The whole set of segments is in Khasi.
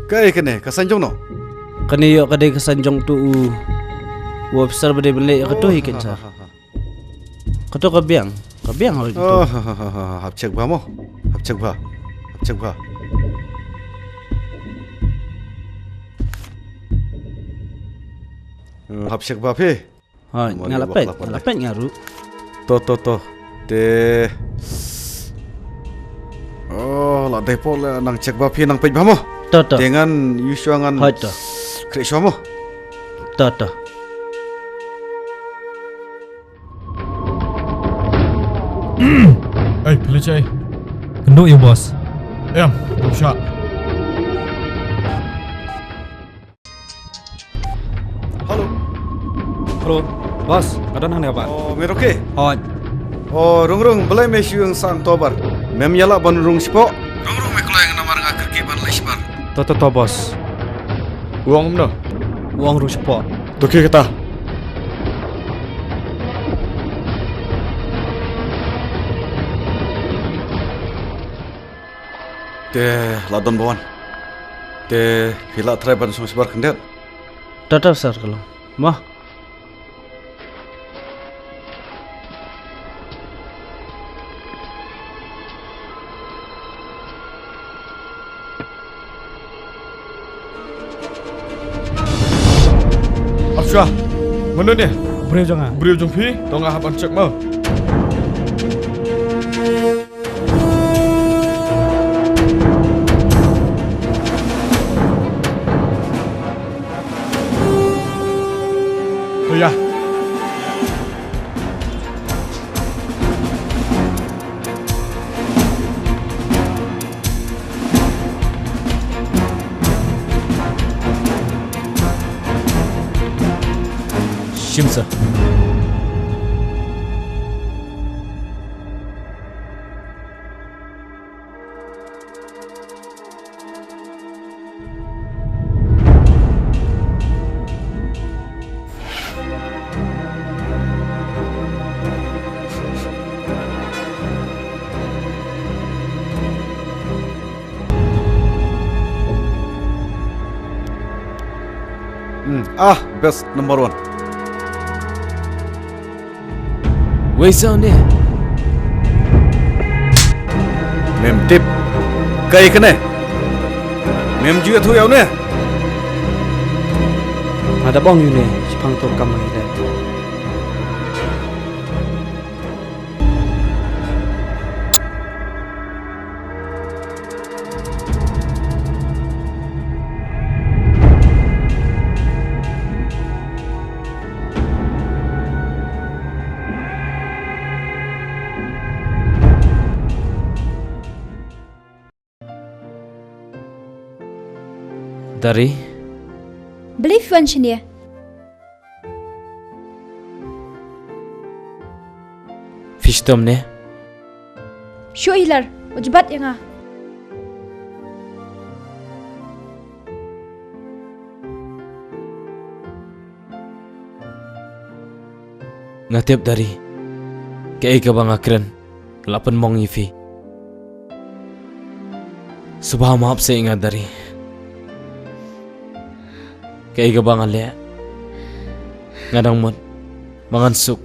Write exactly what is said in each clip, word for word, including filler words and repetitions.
Kaei kane, ka saiñ jong no? Kane ïoh ka dei ka saiñ jong utu u, u officer ba dei ban leh ïa kato hi, oh, cancer. Ha, ha, ha. Kato ka biang, ka biang hoi kato. Oh, ha, ha, ha, ha, hap check bha mo. Hap check bha. Hap check bha. Eh, hap check bha phi. Hoi, nga la peit, nga la peit nga ruh. To, to, to. Te. Oh, la dei por la nang check bha phi, nang peit bha mo. To, to. Te ngan ïoh shuwa ngan. Hoi to. Khreh shuwa mo. To, to. Ei, phi leit shaei? Kynduh ïa u boss. Em, dang sha. Hello. Hello. Boss, nga don hangne pat. Oh, me Rocky? Hooid. Oh, rung rung, balei me shu ïeng sah hangto pat? Mem ïalah ban rung shapoh? Rung rung me kloi, namar nga kyrkieh ban leit shabar. To, to, to, boss. U ong kumno? U ong rung shapoh. To khie kata. Te la don ba wan. Te phi lah try ban shong shabar khyndiat. To, to sir, ka long. Mo. Ap shuwa. Mano ne? Briew jong nga. Briew jong phi, to nga hap ban check mo. To ïa. Shim sa. Hmm, ah, best number one. Wei sa ne? Mem tip. Kaei kane? Mem ju ïathuh ïa une? Nga da bong ïa une shaphang to kam ma ngi da. Dari. Balei phi wan shane? Phi shitom ne? Shu ilar, u jbat ïa nga. Nga tip Dari. Kaei kaba nga kren ka la pynmong ïa phi. Sngewbha map seh ïa nga Dari. Kaei kaba nga leh, nga dang mut ba ngan suk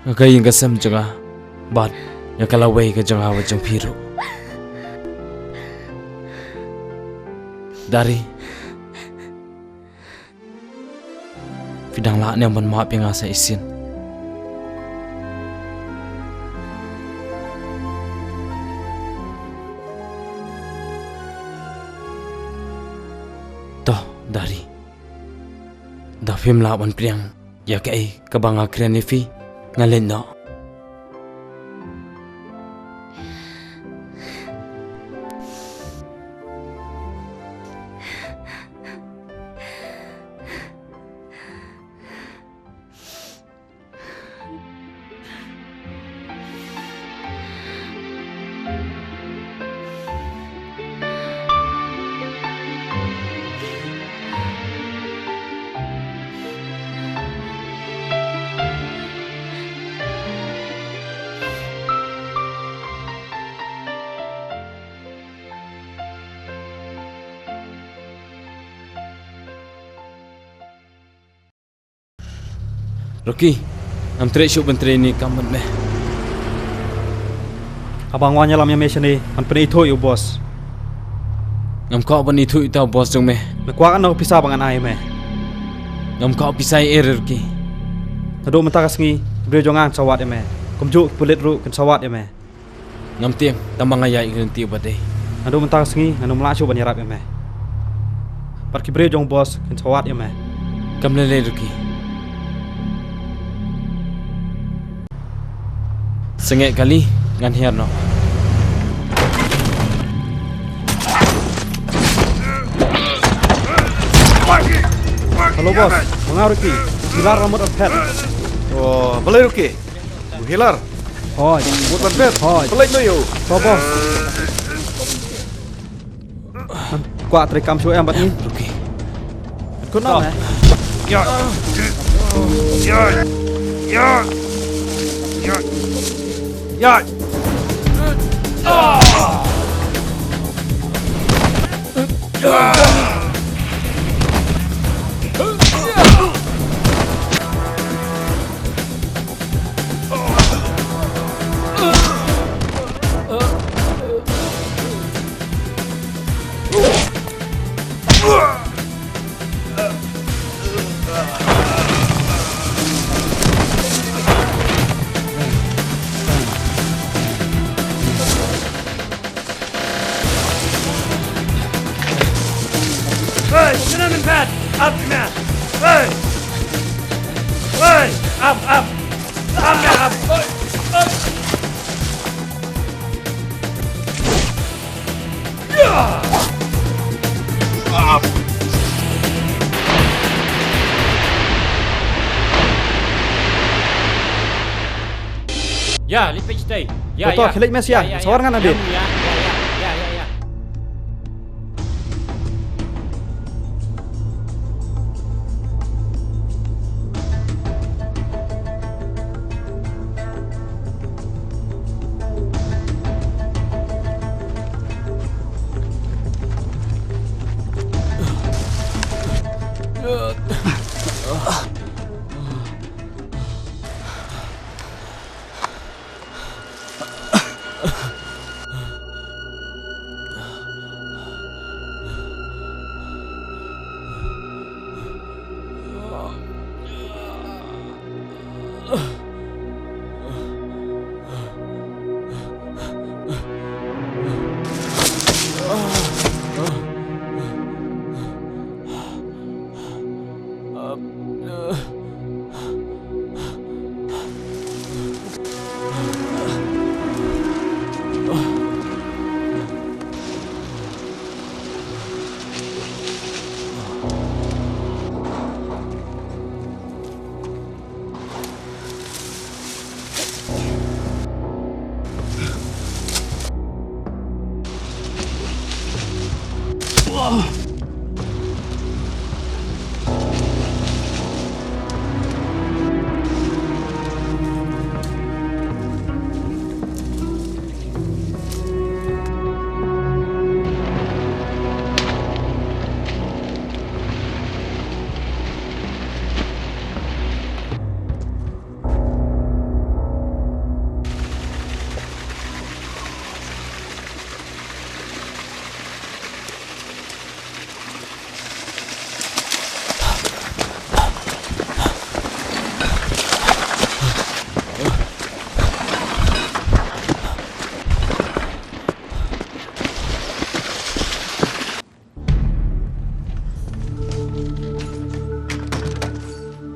ïa ka ïing ka sem jong nga bad ïa ka lawei ka jong nga bad jong phi ruh. Dari. Phi dang lah ne ban map ïa nga sa shisien? To, Dari. Da phim lah ban pdiang ïa kaei kaba nga kren ïa phi, nga leit noh. Rocky, ngam treh shuh ban trei ïa kane ka kam bad me. Haba nga wan ïalam ïa me shane, ngan pynithuh ïa u boss. Ngam kwah ban ithuh ïa uta u boss jong me. Me kwah katno ka pisa ba ngan ai ïa me? Ngam kwah pisa ei ei, Rocky. Naduh mynta ka sngi, ki briew jong nga kin sa wad ïa me. Kumjuh ki pulit ruh kin sa wad ïa me. Ngam tip, tang ba nga ïaid ïa ka lynti ba dei. Naduh mynta ka sngi ngan ym lah shuh ban ïarap ïa me. Bad ki briew jong u boss kin sa wad ïa me. Kam lei lei, Rocky. Sngewbha kali, ngan hiar noh. Hello boss, ma nga u Rocky. Ki lar ramut ar phet. Oh, balei Rocky? U Hilar. Hooid. Mut ban phet. Hooid. Pynleit noh ïa u. To boss. Kwah trei kam shuh em bad ngi. Ruki. Khun nong eh. Ya. Ya. Ya. Ya. Ya. Hey, get him in bed! Up, man! Hey! Hey! Up, up! Up, man, up! Ya, lipit stay. Ya, to, ya. Khie leit mes ya. Ya, ya, sawar ya. Ngan adit. Ya, ya, ya, ya, ya, ya.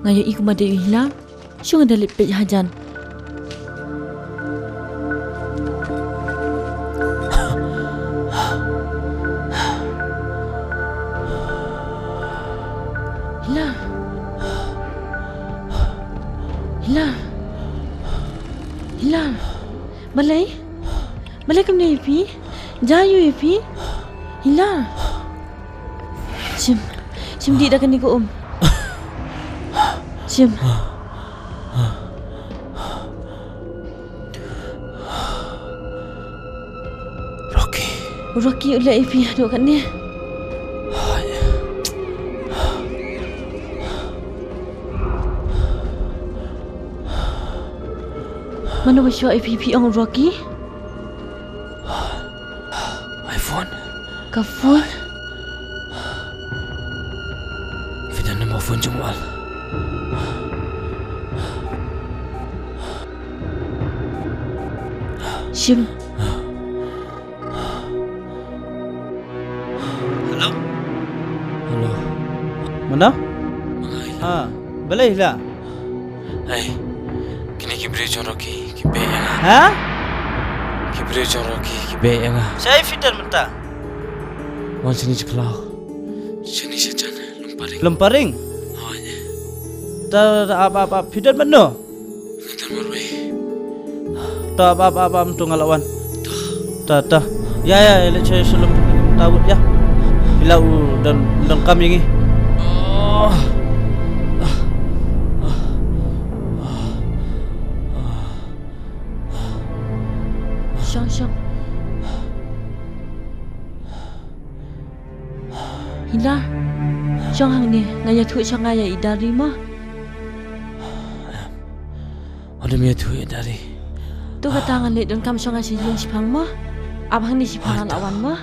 Nga ïohi kumba dei u Hila. Shu nga da leit peit hajan. Hila. Hila. Hila. Balei? Balei kumne ïa phi? Jia ïa phi? Hila. Shim. Shim dih da kane ka um. Shim. Rocky. Rocky u leh ïa phi haduh katne. Hooid. Mano ba shu ai phi phi ong Rocky? iPhone. Ka phone. Phi don number phone jong u Al? Shim. Hello? Hello. Mano? Mangai la. Ah, balei la? Hey, kine ki briew jong Rocky ki beh ïa nga. Ha? Ki briew jong Rocky ki beh ïa nga. Shaei phi don mynta? Wan shane sha khlaw. Shane sha jan Lymparing. Lymparing? Hooid. Ta, ta, ap, ap, ap, phi don mynno? Nga don marwei. Ta, ap, ap, ap, ap, mynta nga la wan. Ta, ta. Ïa, ïa, ïa, leit sha, sha lum, ta wut ïa. Phi la u don, donkam ïa ngi. Shong, shong. Hila. Shong hangne, ngan ïathuh sha nga ïa i Dari mo. Wat leh ïathuh ïa Dari. To kata ngan leit donkam sha nga sha ïing shiphang mo. Ap hangne shiphang ngan la wan mo.